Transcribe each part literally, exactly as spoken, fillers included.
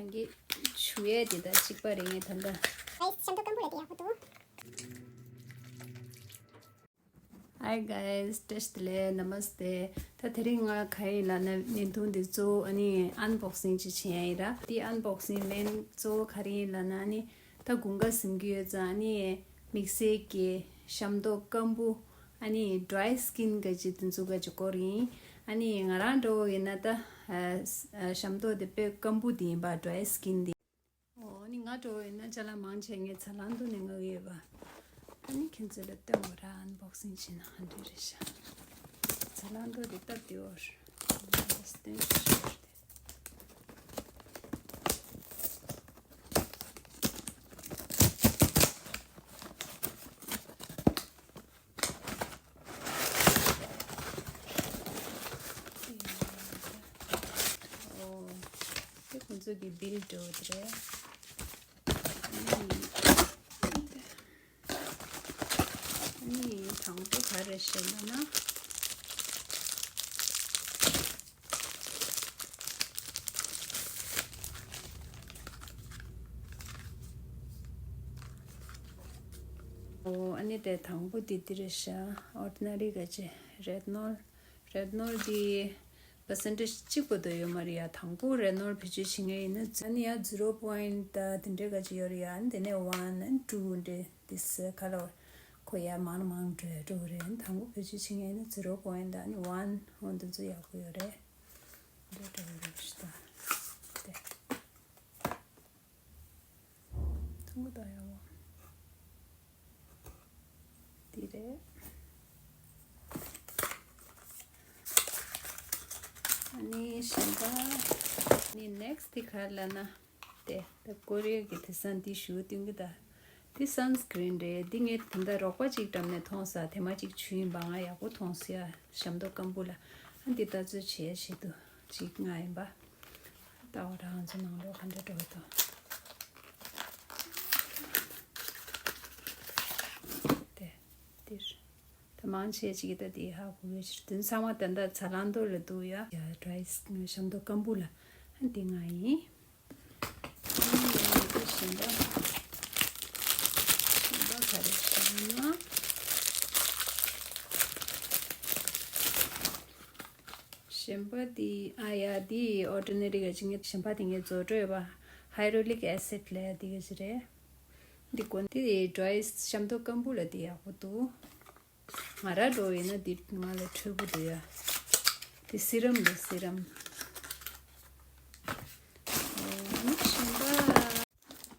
ང་གི་ཆུ་ཡས་དེ་དང་གཅིག་པ་རེད། ངས་ད་ལྟ་ཨའི་ཤམ་ཐབས་སྐམ་པོ་ལ་དེ་ཡག་པོ་འདུག Hi guys, བཀྲ་ཤིས་བདེ་ལེགས། Namaste. ད་དེ་རིང་ང་ག་ཡིན་ལབ་ན་བརྙན་ཐུང་འདི་གཙོ་བོ་ཨ་ནི་ཨན་བོག་སིང་ཅིག་བྱེད་ཡ་ཡིན་ར། དེ་ཨན་བོག་སིང་མེན་གཙོ་བོ་ག་རེ་ཡིན་ལབ་ན་ཨ་ནི་ད་དགུན་ཁ་ཟིན་གྱི་ཡོད་ཙང་ཨ་ནི་དམིགས་བསལ་གྱི་ཤམ་ཐབས་སྐམ་པོ་ཨ་ནི་dry skin ག་ཅིག་དེ་ཚོ་ག་ཅིག་སྐོར་ཡིན། ཨ་ནི་ང་རང་འདྲ་བོ་ཡིན་ན་ད་ཨ་ཤམ་ཐབས་དེ་དཔེ་སྐམ་པོ་དེ་ཡིན་པ། dry skin དེ། ཨོ་ནི་ང་འདྲ་བོ་ཡིན་ན་ཅ་ལག་མང་ཆེ་ངས་ཛ་ལན་ཏོ་ནས་མངགས་ཡོད་པ། ཨ་ནི་ཁྱེད་ཚོ་ལ་སྟོན་དགོས་ར། ཨན་བོག་སིང་བྱས་ན་ཧ་འདྲེ་རེད་ཤག་ཛ་ལན་ཏོ་དེ་སྟབས་བདེ་བོ་རེད། སྟོན་ཤོག་ཨོ། དེ་ཁོང་ཚོ་གི་བིལ་འདྲ་བོ་དེ་རེད། ཨ་ནི་དང་པོ་ག་རེ་བཤད་ན་ན། ཨོ་ཨ་ནི་དེ་དང་པོ་དེ་དེ་རེད་ཤག Ordinary ག་ཅི་Retinol། Retinol དེ་percentage གཅིག་པོ་དེ་ཡོད་མ་རེད་ཡ། དང་པོ་Retinol བེད་སྤྱོད་བྱེད་མཁན་ཡིན་ན་ཨ་ནི་ཡ་zero point དེ་འདྲས་ག་ཅི་ཡོད་རེད་ཡ། ཨ་ནི་དེ་ནས་one and two འདྲས་དེ་སི་ཁ་ལོ་ཁོ་ཡ་མང་མང་འགྲོ་འགྲོ་གི་རེད། དང་པོ་བེད་སྤྱོད་བྱེད་མཁན་ཡིན་ན་zero point དང་ཨ་ནི་one འོ་འདི་ཚོ་ཡག་པོ་ཡོད་རེད། འདི་འདྲ་བོ་རེད་ཤག་ད། དེ། ཐུང་གུ་ད་ཡ་བོ། དེ་རེད། ཨ་ནི་གཞན་པ། ཨ་ནི་next དེ་ག་རེ་ལབ་ན། དེ་ད་ཀོ་རི་ཡ་གི་དེང་སང་འདི་ཞུ་སྟོན་གི་ད། འདི་sunscreen རེད། འདི་ངས་ད་ལྟ་རོགས་པ་གཅིག་འགྲམ་ནས་མཐོང་ས། དེ་མ་གཅིག་ཆུ་ཡིན་པ། ང་ཡག་པོ་མཐོང་སོང་ཡ། ཤམ་ཐབས་སྐམ་པོ་ལ། ཨ་འདི་ལྟ་ཚོད་བྱས་བྱེད་དུ་གཅིག་ང་ཡིན་པ། ལྟ་བ་རང་ཚོ་ནང་ལོགས་ག་འདྲ་འགྲོ་འདུག་དེ་འདིར་ད་མང་ཆེ་གཅིག་ད་དེ་ཧ་གོ་གི་ཕྱིར་དོན་ཚང་མ་ད་ལྟ་ཛ་ལན་ཏོ་ལ་འདུག་ཡ། ཡ་dry ཤམ་ཐབས་སྐམ་པོ་ལ། ཨ་འདི་ང་ཡིན། ཨ་ནི་ཡང་འདི་གཞན་པ། གཞན་པ་ག་རེ་བྱས་ན། གཞན་པ་འདི་ཨ་ཡ་འདི་Ordinary ག་ཅིག་ངས་གཞན་པ་འདི་ངས་བཟོ་འདྲ་ཡོད་པ། Hyaluronic acid ལབ་ཡ་འདི་ག་ཅིག་རེད། འདི་གོན་འདི་dry ཤམ་ཐབས་སྐམ་པོ་ལ་འདི་ཡག་པོ་འདུག་ང་ར་འདྲ་བོ་ཡིན་ན་འདི་ང་ལ་འཕྲོད་པོ་འདུག་ཡ། འདི་serum རེད། serum ཨོ་ནི་གཞན་པ།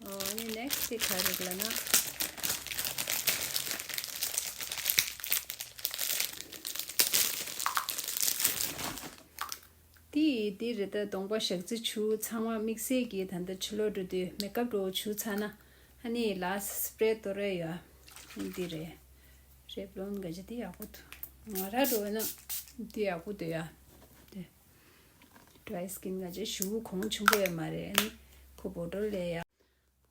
ཨོ་ནི་next དེ་ག་རེ་ལབ་ན། དེ་དེ་རེད། ད་གདོང་པ་ཞག་རྩི་བྱུག་ཚང་མ་དམིགས་བསལ་གྱིས་ད་ལྟ་ཕྱི་ལོགས་འགྲོ་དུས་makeup འགྲོ་བྱུག་ཚར་ན་ཨ་ནི་last spray དོ་རེ་ཡོད། ཨ་འདི་རེད། Revlon ག་ཅི་དེ་ཡག་པོ་འདུག་ང་ར་འགྲོ་བས་ན་དེ་ཡག་པོ་འདུག་ཡ། དེ་dry skin ག་ཅི་ཞུ་གོང་ཆེན་པོ་ཡོད་མ་རེད། ཨ་ནི་ཁོ་bottle ལས་ཡ།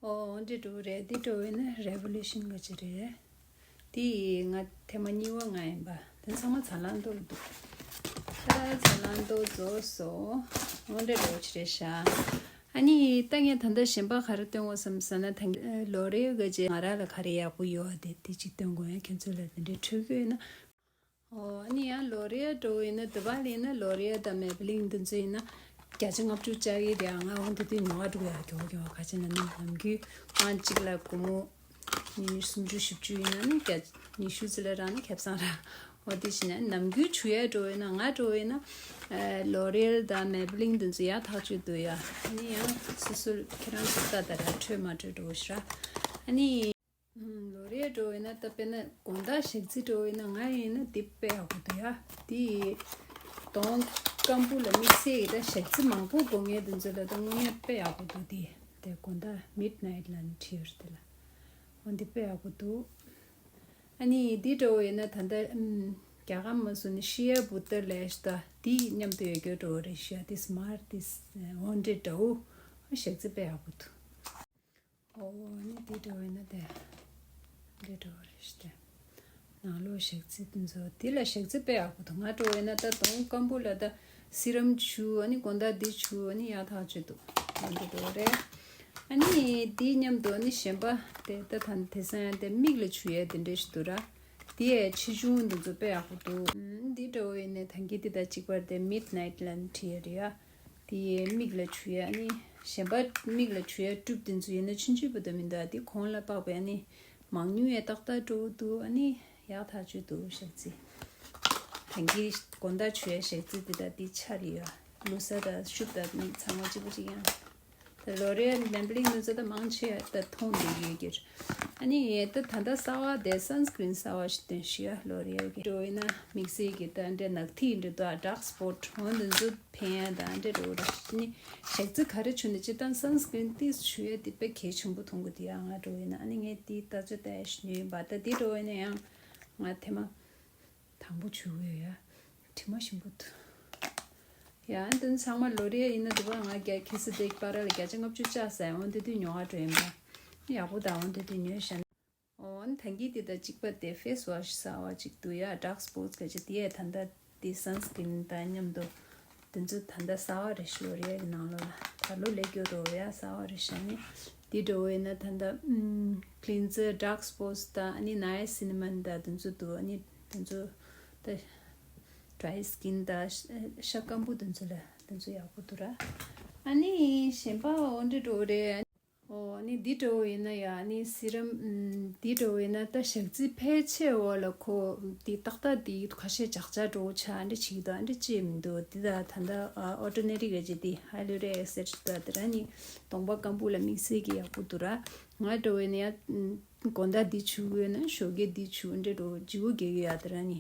ཨོ་འདི་འགྲོ་རེད། འདི་འགྲོ་བས་ན་Revolution ག་ཅི་རེད། དེ་ཡིས་ང་ཐེངས་མ་གཉིས་པ་ང་ཡིན་པ། དེ་ཚང་མ་ཛ་ལན་ཏོ་ལ་འདུག་ད་ཛ་ལན་ཏོ་རྫོགས་སོང་། འོ་འདྲ་འདྲ་བོ་ཅིག་རེད་ཤག་ཨ་ནི་ད་ངས་ད་ལྟ་གཞན་པ་ག་རེ་སྟོན་དགོས་བསམ་ཟེར་ན། ད་L'Oréal ག་ཅི་ང་རང་ལ་ག་རེ་ཡག་པོ་ཡོད་དེ་དེ་ཅིག་སྟོན་དགོས། ཡང་ཁྱེད་ཚོ་ལ་དེ་འདྲའི་འཕྲོད་ཀྱི་ཡོད་ན། ཨོ་ཨ་ནི་ཡང་L'Oréal འགྲོ་ཡིན་ན། དུ་བ་ལ་ཡིན་ན་L'Oréal དང་Maybelline འདི་ཚོ་ཡིན་ན་བརྒྱ་ཆ་ལྔ་བཅུ་བཅག་གི་རེད། ང་འོ་འདི་དུས་ཉོ་བ་འགྲོ་ཡ་མགྱོགས་མགྱོགས། ག་ཅི་ན་ནི་ནམ་རྒྱུན་ཨང་གཅིག་ལ་སྒོར་མོ་ཉི་ཤུ་སུམ་ཅུ་བཞི་བཅུ་ཡིན་ན་ནི་བརྒྱ་ཉི་ཤུ་ཙམ་ལ་རག་ན་ཁེ་བཟང་རག་འོ་དེ་བྱས་ན་ནམ་རྒྱུན་བྱུག་ཡ་འགྲོ་ཡོད་ན། ང་འགྲོ་ཡོད་ན་ཨ་L'Oréal དང་Maybelline འདི་ཚོ་ཡག་ཐག་ཆོད་འདུག་ཡ། ཨ་ནི་ཡང་སོ་སོ་ཁྱེད་རང་ཚོ་ལྟ་ད་ར་འཕྲོད་མ་འཕྲོད་འགྲོ་ཤི་ར། ཨ་ནི་ཨུམ། L'Oréal འགྲོ་ཡོད་ན་ད་དཔེར་ན་དགོང་དག་ཞག་རྩི་འགྲོ་ཡོད་ན་ང་ཡིན་ན་འདི་དཔེ་ཡག་པོ་འདུག་ཡ། འདི་གདོང་སྐམ་པོ་ལ་དམིགས་བསལ་གྱི་ད་ཞག་རྩི་མང་པོ་དགོས་མཁན་འདི་ཚོ་ལ་ད་དངོས་གནས་དཔེ་ཡག་པོ་འདུག་འདི་དེ་དགོང་དག་midnight ལ་ནི་བྲིས་ཡོད་རེད་དེ་ལ། འོ་འདི་དཔེ་ཡག་པོ་འདུག་ཨ་ནི་འདི་འདྲ་བོ་ཡིན་ན་ད་ལྟ་ཨུམ། རྒྱ་གར་མ་སུ་ནི་Shea Butter ལས་ཤ་ད་འདི་མཉམ་དུ་ཡོད་རྒྱུ་འདྲ་བོ་རེད་ཤག་འདི་Smart འདི་འོ་འདི་འདྲ་བོ་ཞག་རྩི་དཔེ་ཡག་པོ་འདུག་ཨོ་ནི་འདི་འདྲ་བོ་ཡིན་ན་དེ་འདི་འདྲ་བོ་རེད་ཤག་དེ། ནང་ལོགས་ཞག་རྩི་འདི་ཚོ་འདི་ལ་ཞག་རྩི་དཔེ་ཡག་པོ་འདུག་ང་འདྲ་བོ་ཡིན་ན་ད་གདོང་སྐམ་པོ་ལ་ད་serum བྱུག་ཨ་ནི་དགོང་དག་འདི་བྱུག་ཨ་ནི་ཡག་ཐག་ཆོད་འདུག་འདི་འདྲ་རེད། ཨ་ནི་དེའི་མཉམ་དུ་ཨ་ནི་གཞན་པ་དེ་ད་ད་དེང་སང་དེ་མིག་ལ་བྱུག་ཡས་དེ་འདྲ་ཞིག་འདུག་ར། དེ་ཡས་ཆེ་ཆུང་འདི་ཚོ་དཔེ་ཡག་པོ་འདུག་འདི་འདྲ་བོ་ཡིན་ནའི་ད་གིན་དེ་དང་གཅིག་པར་དེ་མིད་ནའིཊ་ལབ་ནས་བྲིས་ཡས་རེད་ཡ། དེ་ཡས་མིག་ལ་བྱུག་ཡས་ཨ་ནི་གཞན་པ་མིག་ལ་བྱུག་ཡས་ཊུབ་དེ་ཚོ་ཡིན་ན་ཆུང་ཆུང་པོ་དེ་མི་འདུག་ཨ་དེ་གོང་ལ་དཔག་པའི་ཨ་ནི་མང་ཉུང་ཡས་ཏག་ཏག་འགྲོ་འདུག་ཨ་ནི་ཡག་ཐག་ཆོད་འདུག་ཞག་རྩི། ད་གིན་དགོང་དག་བྱུག་ཡས་ཞག་རྩི་དེ་དང་དེ་ཆ་རེད་ཡ། ལུས་ས་དང་ཤུབས་དང་མིག་ཚང་མ་གཅིག་པ་གཅིག་རྐྱང་། ད་ལོ་རེ་ཨེལ་ལེམ་བི་ལིང་ནུ་ཚོ་ད་མང་ཆེ་ད་མཐོང་འདུག་ཡོད་ཀྱི་རེད། ཨ་ནི་ད་ད་ལྟ་གསར་བ་དེ་སན་སི་ཀྲིན་གསར་བ་ཞིག་སྟོན་ཞུ་ཡ། ལོ་རེ་ཨེལ་གི་འགྲོ་ཡིན་ན་དམིགས་བསལ་གྱི་ད་འདྲ་ནག་ཐིག་འདྲ་དང་ཌག་སི་པོཊ་འོ་འདི་ཚོ་ཕན་ཡ་དང་འདྲ་འགྲོ་ར། ཨ་ནི་ཞག་རྩི་ག་རེ་བྱུག་ནས་སྤྱིར་བཏང་སན་སི་ཀྲིན་ཏིས་བྱུག་ཡ་དེ་དཔེ་གལ་ཆེན་པོ་མཐོང་གི་འདུག་ཡ། ང་འགྲོ་ཡིན་ན་ཨ་ནི་ངས་དེ་ལྟ་ཚོད་ལྟ་ཡ་ཞུ་ཡིན་པ། ད་དེ་འགྲོ་ཡིན་ན་ཡང་ང་ཐེངས་མ། དང་པོ་བྱུག་ཡོད་ཡ། དྲི་མ་ཞིམ་པོ་འདུག་ཡ་འདི་ཚང་མ་ལོ་རེ་ཡིན་ན་འདུག་པ། ང་རྒྱ་ཁེ་སི་དེ་པ་ར་ལ་བརྒྱ་ཆ་ལྔ་བཅུ་བཅག་ཟེར་འོ་འདི་དུས་ཉོ་ག་འགྲོ་ཡིན་པ། ཡག་པོ་དང་འོ་འདི་དུས་ཉོས་ཤག་འོ་ད་གིན་དེ་དང་གཅིག་པ་དེ་ཕེ་སི་ཝ་ཤི་གསར་བ་ཅིག་འདུག་ཡ། ཌག་སི་པོཊ་ག་ཅི་དེ་ཡ་ད་ལྟ་དེ་སན་སི་ཀྲིན་དང་མཉམ་དུ། དེ་ཚོ་ད་ལྟ་གསར་བ་རེད་ཤག་ལོ་རེ་ཡ་གི་ནང་ལོགས་ལ་ད་ལོ་ལས་སྐྱོ་རོ་ཡ་གསར་བ་རེད་ཤག་ནི། དེ་འགྲོ་བས་ན་ད་ལྟ་ཀླིན་ཛར་ཌག་སི་པོཊ་དང་ཨ་ནི་ནའི་སི་ནི་མན་དང་དེ་ཚོ་འདུག་ཨ་ནི་དེ་ཚོ་ད་ཌི་རའི་སི་ཀིན་དང་ཤ་སྐམ་པོ་དེ་ཚོ་ལ་དེ་ཚོ་ཡག་པོ་འདུག་ར། ཨ་ནི་གཞན་པ་འོ་འདྲ་འགྲོ་རེད། ཨོ་ཨ་ནི་འདི་འདྲ་བོ་ཡིན་ན་ཡ་ཨ་ནི་སི་རམ་འདི་འདྲ་བོ་ཡིན་ན་ད་ཞག་རྩི་ཕལ་ཆེ་བ་ལ་ཁོ་འདི་ཏག་ཏག་འདི་ཁ་ཤས་ཇག་ཇག་འདྲ་བོ་ཆགས་འདྲ་བྱེད་ཀྱི་འདུག་ཨ་འདྲ་ཅི་མི་འདུག་འདི་ད་ད་ལྟ་ཨོར་ཌི་ནེ་རི་ག་ཅི་འདི་ཧ་ལུ་རོ་ཨེག་སི་ཊ་ད་དེ་ར་ནི་གདོང་པ་སྐམ་པོ་ལ་དམིགས་བསལ་གྱི་ཡག་པོ་འདུག་ར། ང་འདྲ་བོ་ཡིན་ན་ཡ་དགོང་དག་འདི་བྱུག་ཡོད་ན་ཞོགས་ཀས་འདི་བྱུག་འདྲ་འདྲ་བོ་ལྗིད་པོ་རྒྱག་གི་ཡ་དེ་ར་ནི།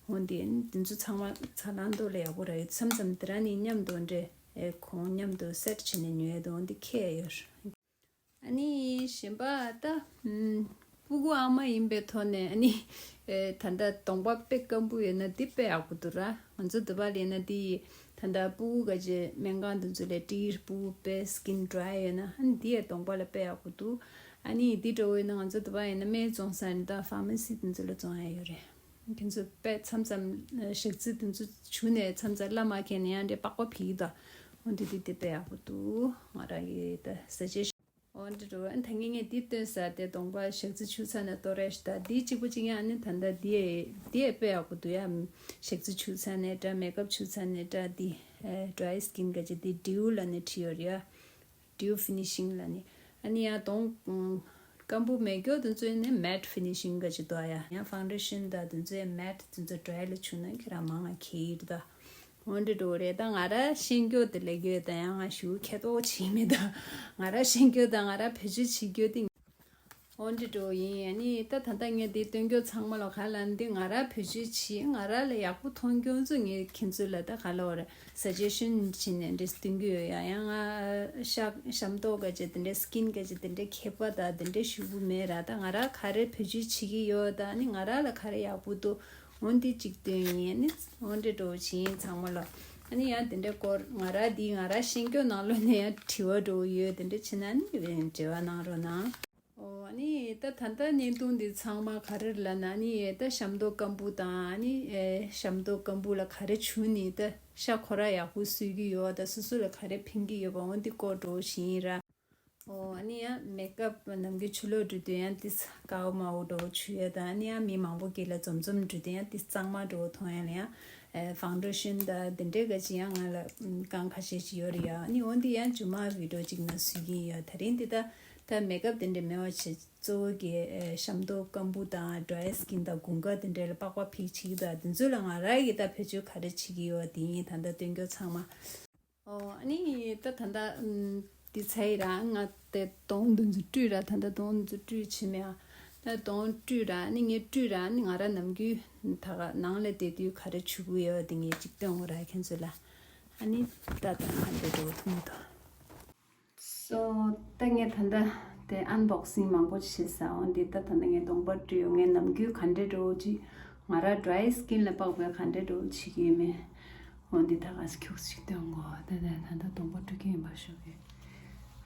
འོ་འདི་འདི་ཚོ་ཚང་མ་ཚ་ལང་ཏོ་ལ་ཡག་པོ་ར་ཡོད་མཚམས་མཚམས་དེ་ར་ནི་མཉམ་དུ་འདྲ་ཨེ་ཁོང་མཉམ་དུ་སེཊ་བྱས་ནས་ཉོས་འདུག་འོ་འདི་ཁྱད་ཡོད། ཨ་ནི་གཞན་པ་ད། ཨམ། སྤུ་གུ་ཨ་མ་ཡིན་པའི་ཐོག་ནས་ཨ་ནི། ཨེ་ད་ལྟ་གདོང་པ་དཔེ་སྐམ་པོ་ཡོད་ན་འདི་དཔེ་ཡག་པོ་འདུག་ར། ང་ཚོ་འདི་པ་ལས་ན་འདི་ཡི་ད་ལྟ་སྤུ་གུ་ག་ཅེ་སྨན་ཁང་འདི་ཚོ་ལས་ཏིར་སྤུ་གུ་དཔེ་སི་ཀིན་ཌི་རའི་ཡོད་ན་ཨ་ནི་འདི་ཡི་གདོང་པ་ལ་དཔེ་ཡག་པོ་འདུག་ཨ་ནི་འདི་འདྲ་བོ་ཡོད་ན་ང་ཚོ་འདི་པ་ཡིན་ན་སྨན་བཙོང་ས་ཡིན་ད་ཕ་མ་སི་འདི་ཚོ་ལ་བཙོང་ཡ་ཡོད་རེད། ཁྱེད་ཚོ་དཔེ་མཚམས་མཚམས་ཞག་རྩི་འདི་ཚོ་བྱུག་ནས་མཚམས་མཚམས་བླ་མ་མཁྱེན་ནས་ཡང་འདྲེ་པགས་པ་ཕིག་ད། འོ་འདི་འདི་འདི་དཔེ་ཡག་པོ་འདུག་ང་རང་གི་ད་ས་ཆའི་འོ་འདི་འགྲོ་ཨ་ད་ངས་ངས་འདི་སྟོན་ས་དེ་གདོང་པ་ཞག་རྩི་བྱུག་ཚར་ནས་ལྟོ་རས་ཤི་ད་འདི་གཅིག་པུ་གཅིག་ཡང་ཨ་ནི་ད་ལྟ་འདི་འདི་དཔེ་ཡག་པོ་འདུག་ཡ། ཞག་རྩི་བྱུག་ཚར་ནས་འདྲ་མེག་ཨབ་བྱུག་ཚར་ནས་འདྲ་འདི་ཌི་རའི་སི་ཀིན་ག་ཅི་འདི་ཌིའུ་ལབ་ནས་བྲིས་ཡོད་རེད་ཡ། ཌིའུ་ཕི་ནི་ཤིང་ལབ་ནས་ཨ་ནི་ཡ་གདོང་སྐམ་པོ་མེད་རྒྱུ་དེ་ཚོ་ནི་མེཊ་ཕི་ནི་ཤིང་ག་ཅི་འདུག་ཡ། ཡང་ཕའུན་ཌེ་ཤན་ད་དེ་ཚོའི་མེཊ་དེ་ཚོ་ཌི་རའི་ལ་བྱུག་ན་ཁྱེད་རང་མང་ང་ཁེ་ཡིར་ད། འོ་འདྲ་འགྲོ་རེད་ད། ང་ར་ཤེས་རྒྱུ་དེ་ལས་རྒྱུ་ད་ཡང་ང་ཞུ་ཁེ་ཏོག་བྱེད་མི་ད། ང་ར་ཤེས་རྒྱུ་ད་ང་ར་བེད་སྤྱོད་བྱེད་རྒྱུ་དེ། འོ་འདྲ་འགྲོ་ཡིན་ཨ་ནི་ད་ད་ལྟ་ངས་འདི་སྟོན་རྒྱུ་ཚང་མ་ལ་ག་ལ་འདི་ང་ར་བེད་སྤྱོད་བྱེད་ང་ར་ལ་ཡག་པོ་མཐོང་རྒྱུ་ཚོ་ངས་ཁྱེད་ཚོ་ལ་ད་ག་ལ་བར་སི་ཇེ་ཤན་བྱེད་ནས་འདྲ་སྟོན་གྱི་ཡོད་ཡ། ཡང་ང་ཤ་ཤམ་ཏོག་ག་ཅེ་དེ་འདྲ་སི་ཀིན་ག་ཅེ་དེ་འདྲ་མཁས་པ་ད་དེ་འདྲ་ཞུ་གི་མེད་ར། ད་ང་ར་ག་རེ་བེད་སྤྱོད་བྱེད་ཀྱི་ཡོད་ད་ཨ་ནི་ང་ར་ལ་ག་རེ་ཡག་པོ་འདུག་འོ་འདི་གཅིག་སྟོན་ཡིན། ཨ་ནི་འོ་འདྲ་འགྲོ་བྱེད་ཡིན་ཚང་མ་ལ། ཨ་ནི་ཡང་དེ་འདྲའི་སྐོར་ང་ར་འདི་ང་ར་ཤེས་རྒྱུ་ནང་ལོགས་ནས་ཡང་དྲི་བ་འགྲོ་ཡོད་དེ་འདྲ་བྱེད་ན་ནི་འབྲེལ་བ་གནང་རོགས་གནང་། ཨོ་ཨ་ནི་ད་ད་ལྟ་བརྙན་ཐུང་འདི་ཚང་མ་ག་རེ་ལབ་ན་ཨ་ནི་ད་ཤམ་ཏོག་སྐམ་པོ་དང་ཨ་ནི་ཨེ་ཤམ་ཏོག་སྐམ་པོ་ལ་ག་རེ་བྱུག་ནི་ད་ཤ་ཁོ་ར་ཡག་པོ་གསོ་གི་ཡོད་ད་སོ་སོ་ལ་ག་རེ་ཕན་གི་ཡོད་པ་འོ་འདི་སྐོར་འགྲོ་བཞིན་ར། ཨོ་ཨ་ནི་ཡང་མེག་ཨབ་ནམ་རྒྱུན་ཆུ་ལོག་འགྲོ་དུས་ཡང་ཏིས་དཀར་མོ་འདྲ་བོ་བྱུག་ཡ་དང་ཨ་ནི་ཡང་མི་མང་པོ་སྒེར་ལ་འཛོམས་འཛོམས་འགྲོ་དུས་ཡང་ཏིས་གཙང་མ་འདྲ་བོ་མཐོང་ཡ་ལ་ཡང་ཨེ་ཕའུན་ཌེ་ཤན་དང་དེ་འདྲའི་ག་ཅི་ཡང་ང་ལ་ཨམ་རྐང་ཁ་ཤས་ཅིག་ཡོད་རེད་ཡ། ཨ་ནི་འོ་འདི་ཡང་མཇུག་མ་བི་ཌིའོ་ཅིག་ནང་བཟོ་གི་ཡིན་ཡ། ད་རིང་འདི་ད་ད་མེག་ཨབ་དེ་འདྲ་མེད་པ་བྱས་གཙོ་བོ་གི་ཨེ་ཤམ་ཏོག་སྐམ་པོ་དང་ཌི་རའི་སི་ཀིན་དང་དགུན་ཁ་དེ་འདྲ་ལ་པགས་པ་ཕིག་བྱེད་ཀྱི་དང་དེ་ཚོ་ལ་ང་རང་གི་ད་བེད་སྤྱོད་ག་རེ་བྱེད་ཀྱི་ཡོད་དེ་ཡིན་ད་ལྟ་སྟོན་རྒྱུ་ཚང་མ། ཨོ་ཨ་ནི་ད་ད་ལྟ་ཨམ་འདི་ཚེ་ཡི་རང་ང་དེ་གདོང་འདི་ཚོ་བཀྲུས་ར། ད་ལྟ་གདོང་འདི་ཚོ་བཀྲུས་ཕྱིན་མེད་ཨ། ད་གདོང་བཀྲུས་ར་ཨ་ནི་ངས་བཀྲུས་ར་ཨ་ནི་ང་ར་ནམ་རྒྱུན་ད་ག་ནང་ལ་བསྡད་དུས་ག་རེ་བྱུག་གི་ཡོད་དེ་ངས་ཅིག་སྟོན་འོ་ར་ཁྱེད་ཚོ་ལ། ཨ་ནི་ད་ད་ང་འདི་འགྲོ་ཐུབ་མི་འདུག་སོ་ད་ངས་ད་ལྟ་དེ་ཨན་བོག་སིང་མང་པོ་བྱས་ས་འོ་འདི་ད་ད་ལྟ་ངས་གདོང་པ་བཀྲུས་ཡོད། ངས་ནམ་རྒྱུན་ག་འདྲ་འགྲོ་ཅིག་ང་ར་ཌི་རའི་སི་ཀིན་ལ་དཔག་པའི་ག་འདྲ་འགྲོ་བྱེད་ཀྱི་ཡོད་མེད། འོ་འདི་ད་ག་ཁྱུག་ཅིག་སྟོན་གོ། ད་ད་ད་ད་གདོང་པ་བཀྲུ་གི་ཡིན་པ་ཞུ་གི།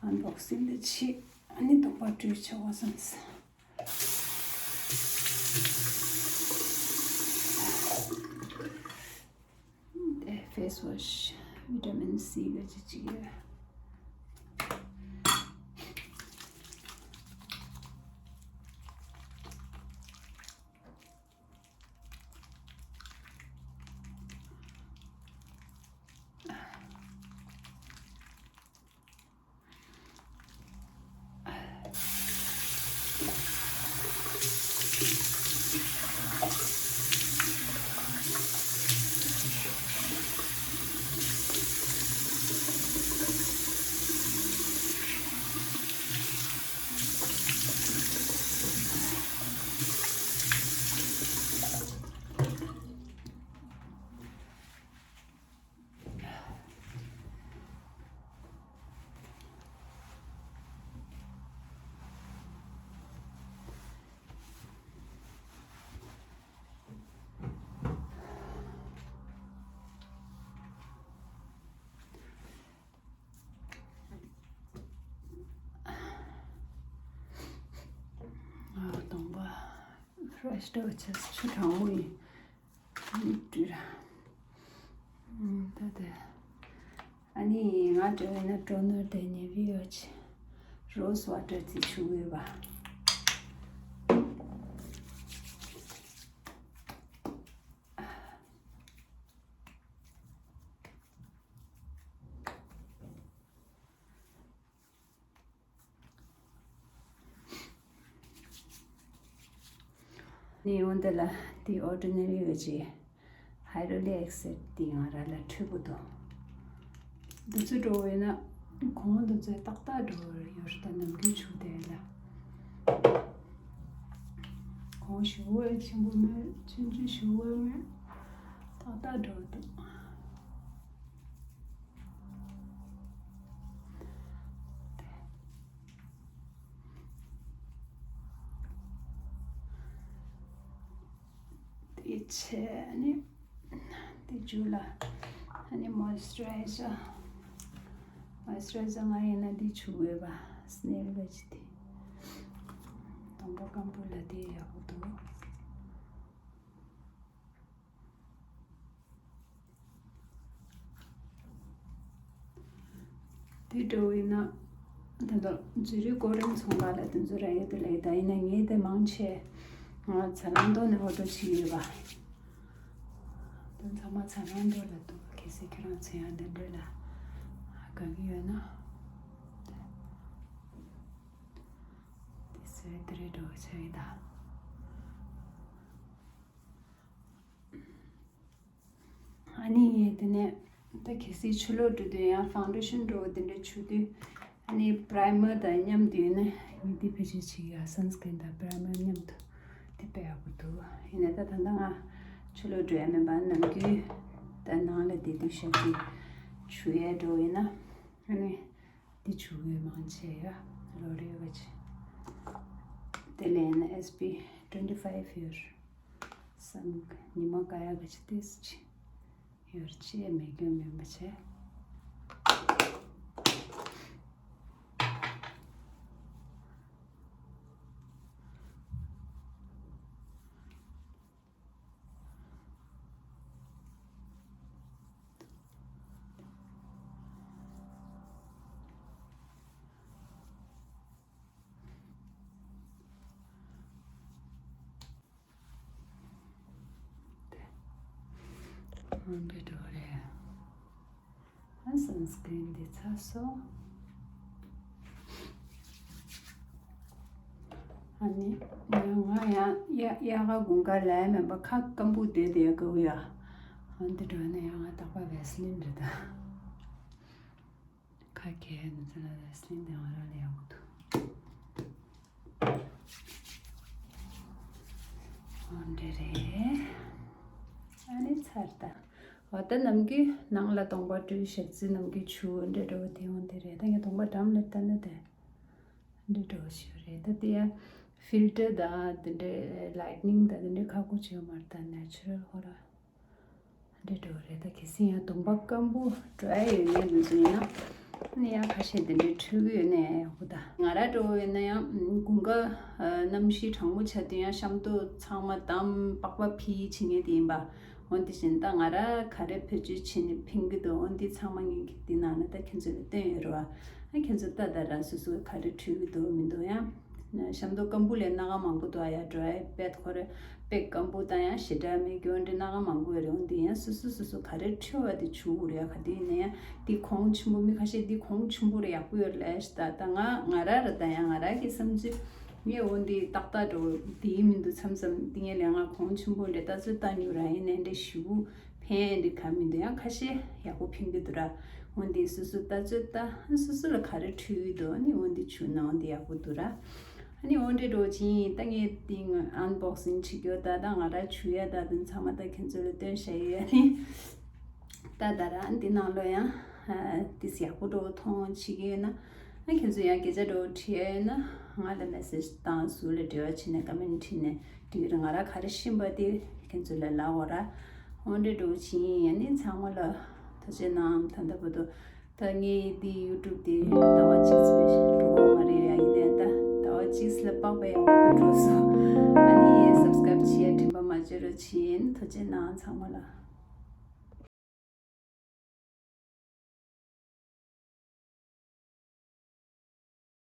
ཨན་བོག་སིང་འདི་ཕྱིས་ཨ་ནི་གདོང་པ་བཀྲུས་ཆོག་གོ་བསམ་སོང་། དེ་ཕེ་སི་ཝ་ཤི་བི་ཊ་མིན་སི་ག་ཅི་ཅིག་ཡོད། ཅི་འདྲ་བ་བྱས་ཆུ་གྲང་མོ་ཡིན། ཨ་ནི་བཀྲུས་ར། ཨུམ། ད་དེ། ཨ་ནི་ང་འགྲོ་ཡིན་ན་ཊོ་ནར་དེ་ནེ་བི་ཡོ་ཆེ། རོ་སི་ཝ་ཊར་དེ་བྱུག་ཡོད་པ། ནི་འོན་ཏེ་ལ་དེ་ཨོར་ཌི་ནེ་རི་ཡོད་ཅེ། ཧའི་ཌྲོ་ལི་ཨེ་སི་ཌི་དེ་ང་ར་ལ་འཕྲོད་པོ་འདུག་འདི་ཚོ་འགྲོ་བས་ན་གོང་འདི་ཚོ་ཏག་ཏག་འགྲོ་ཡོད་རེད། ད་ནམ་རྒྱུན་བྱུག་དེ་ལ་གོང་ཞུ་བ་ཆེན་པོ་མེད། ཆུང་ཆུང་ཞུ་བ་མེད། ཏག་ཏག་འགྲོ་འདུག་དེ་བྱས་ནི་དེ་རྒྱུ་ལ་ཨ་ནི་མོ་ཨིས་ཅུ་རའི་ཛར། མོ་ཨིས་ཅུ་རའི་ཛར་ང་ཡིན་ན་འདི་བྱུག་འོས་པ། སི་ནེལ་བེ་ཇི་དེ། གདོང་པ་སྐམ་པོ་ལ་དེ་ཡག་པོ་འདུག་དེ་འདྲ་བོ་ཡིན་ན། ད་ལྟ་ཛུ་རིག་ཀོ་རིན་ཚོང་ཁང་ལ་དེ་ཚོ་རག་ཡོད་དེ་ལས། ད་ཡིན་ན་ངས་དེ་མང་ཆེ་ང་ཛ་ལན་ཏོ་ནས་ཨོར་ཌར་བྱས་ཡོད་པ། དེ་ཚང་མ་ཛ་ལན་ཏོ་ལ་འདུག་གལ་སྲིད་ཁྱེད་རང་ཚོ་ཡང་དེ་འདྲ་ལ་དགའ་གི་ཡོད་ན། དེ་ཚོའི་དེ་རེད་འགྲོ་བྱ་ཡི་ད། ཨ་ནི་དེ་ནས་ད་གལ་སྲིད་ཆུ་ལོག་འགྲོ་དུས་ཡང་ཕའུན་ཌེ་ཤན་འགྲོ་བ་དེ་འདྲ་བྱུག་དུས། ཨ་ནི་པ་རའི་མར་དང་མཉམ་དུ་ཡིན་ན་ངས་འདི་བེད་སྤྱོད་བྱེད་ཀྱི་ཡ། སན་སི་ཀྲིན་དང་པ་རའི་མར་མཉམ་དུ་དེ་དཔེ་ཡག་པོ་འདུག་ཡིན་ནའི་ད་ད་ལྟ་ང་ཆུ་ལོག་འགྲོ་ཡ་མིན་པ། ནམ་རྒྱུན་ད་ནང་ལ་བསྡད་དུས་ཞག་གཅིག་བྱུག་ཡ་འགྲོ་ཡིན་ན། ཨ་ནི་འདི་བྱུག་ཡོད་མང་ཆེ་ཡ། ལོ་རེ་བ་ཆེ། དེ་ལས་ན་ཨེས་པི་ཊུ་ཝེན་ཊི་ཕའིབ་ཡོད། སམ་ཉི་མ་དགའ་ཡག་གི་ཅི་ཏིས་ཅི་ཡོད་ཅེས་མེད་རྒྱུ་མིན་པ་བྱས། འདི་འགྲོ་རེད། ཨ་སན་སི་ཀྲིན་འདི་ཚར་སོང་། ཨ་ནི་ང་ཡང་ཡ་ཡ་ག་དགུན་ཁ་ལ་མེད་པ་ཁ་སྐམ་པོ་བསྡད་དེ་དགའ་བོ་ཡ། ཨ་འདི་འགྲོ་ན་ཡང་ང་རྟག་པར་བེ་སི་ལིན་རེད་ད། ཁ་གྱེས་ནས་ཚེ་ལ་བེ་སི་ལིན་དེ་ང་རང་ལ་ཡག་པོ་འདུག་འོ་འདྲ་རེད། ཨ་ནི་ཚར་ད། འོ་ད་ནམ་རྒྱུན་ནང་ལ་གདོང་པ་བཀྲུས། ཞག་ཚི་ནམ་རྒྱུན་བྱུག་འདྲ་འདྲ་བོ་དེ་འོ་འདི་རེད། ད་ངས་གདོང་པ་འགྲམ་ལ་བལྟས་ན་དེ་འདྲ་འདྲ་བོ་ཞིག་རེད། ད་དེ་ཡ་ཕིལ་ཊར་དང་དེ་འདྲ་ལའིཊ་ནིང་དང་དེ་འདྲ་ཁག་པོ་བྱེད་ཡོད་མ་རེད། ད་ནེ་ཅུ་རལ་ཧོ་ར། འདྲ་འགྲོ་རེད། ད་གལ་སྲིད་ཡང་གདོང་པ་སྐམ་པོ་ཌི་རའི་ཡོད་མཁན་དེ་ཚོ་ཡིན་ན། ཨ་ནི་ཡང་ཁ་ཤས་དེ་འདྲའི་འཁྲུད་ཀྱི་ཡོད་ན་ཡང་ཡག་པོ། ད་ང་རང་འགྲོ་བ་ཡིན་ན་ཡང་དགུན་ཁ་གནམ་གཤིས་གྲང་མོ་ཆགས་དུས་ཡང་ཤམ་ཐབས་ཚང་མ་བསྡམས་པགས་པ་ཕྱིས་བྱེད་མཁན་དེ་ཡིན་པ། འོན་ཏེ་བཞིན་ད་ང་རང་ག་རེ་བེད་སྤྱོད་བྱས་ནས་ཕན་གྱི་འདུག་འོན་ཏེ་ཚང་མ་ངས་འདི་ནང་ལ་ད་ཁྱེད་ཚོ་ལ་སྟོན་ཡོད་རེད་བ། ཨ་ཁྱེད་ཚོ་ལྟ་ད་ར་སོ་སོ་ག་རེ་འཁྲུད་ཀྱི་འདུག་མི་འདུག་ཡང་། ཤམ་ཐབས་སྐམ་པོ་ལས་སྣ་ཁ་མང་པོ་འདུག་ཨ་ཡ་ཌི་རའི་པེཌ་ཁོ་རེ་དཔེ་སྐམ་པོ་དང་ཡང་ཞེ་དྲག་མེད་རྒྱུ་འདྲ་སྣ་ཁ་མང་པོ་ཡོད་རེད། འོན་ཏེ་ཡང་སོ་སོ་སོ་སོ་ག་རེ་འཁྲུད་པ་དེ་བྱུག་དགོས་རེད་ཡ། ག་དུས་ཡིན་ན་ཡང་འདི་གོང་ཆེན་པོ། མི་ཁ་ཤས་འདི་གོང་ཆེན་པོ་རེད་ཡག་པོ་ཡོད་ལས་ད། ད་ང་ང་ར་ར་ད་ཡང་ང་ར་གི་བསམ་ཚུལ་ངས་འོ་འདི་ཏག་ཏག་འགྲོ་འདི་མི་འདུག་མཚམས་མཚམས་འདི་ངས་ལས་ང་གོང་ཆེན་པོ་འདྲ་ལྟ་ཚོད་ལྟ་མྱོང་ར་ཡིན་ནའི་འདྲ་ཞུ། ཕན་འདི་ག་མི་འདུག་ཡང་ཁ་ཤས་ཡག་པོ་ཕན་གྱི་འདུག་ར། འོན་ཏེ་སོ་སོ་ལྟ་ཚོད་ལྟ། སོ་སོ་ལ་ག་རེ་འཁྲུད་ཀྱི་འདུག་ཨ་ནི་འོན་ཏེ་བྱུག་ན་འོན་ཏེ་ཡག་པོ་འདུག་ར། ཨ་ནི་འོན་ཏེ་འགྲོ་ཅིང་ད་ངས་ཏིང་ཨན་བོག་སིང་བྱེད་རྒྱུ་ད་ད་ང་ར་བྱུག་ཡ་ད་དེ་ཚང་མ་ད་ཁྱེད་ཚོ་ལ་སྟོན་བྱ་ཡོད། ཨ་ནི་ད་ད་ར་འདི་ནང་ལོ་ཡང་ཏིས་ཡག་པོ་འགྲོ་མཐོང་བྱེད་ཀྱི་ཡོད་ན། ཨ་ཁྱེད་ཚོ་ཡང་སྐད་ཆ་འདྲ་བོ་དྲི་ཡ་ཡོད་ན་ང་ལ་མེ་སེ་ཇི་བཏང་། ཟུར་ལ་འབྲེལ་བ་བྱས་ནས་ཀོ་མེན་ཊི་བྲིས་ནས་འགྲིག་གི་རེད། ང་ར་ག་རེ་ཤེས་པ་དེ་ཁྱེད་ཚོ་ལ་ལབ་འོ་ར། འོ་འདྲ་འགྲོ་བཞིན་ཡིན། ཨ་ནི་ཚང་མ་ལ་ཐུགས་རྗེ་གནང་། ད་ལྟ་བར་དུ་ད་ངའི་འདི་ཡུ་ཊུབ་དེ་ཟླ་བ་གཅིག་ཙམ་འགྲོ་གི་མ་རེད་ཡ། ཡིན་ནའི་ད་ཟླ་བ་གཅིག་ལ་པགས་པ་ཡག་པོ་འགྲོ་སོང་། ཨ་ནི་སབ་སི་ཀ་རའིབ་ ཡིན། ཐུགས་རྗེ་གནང་ཚང་མ་ལ།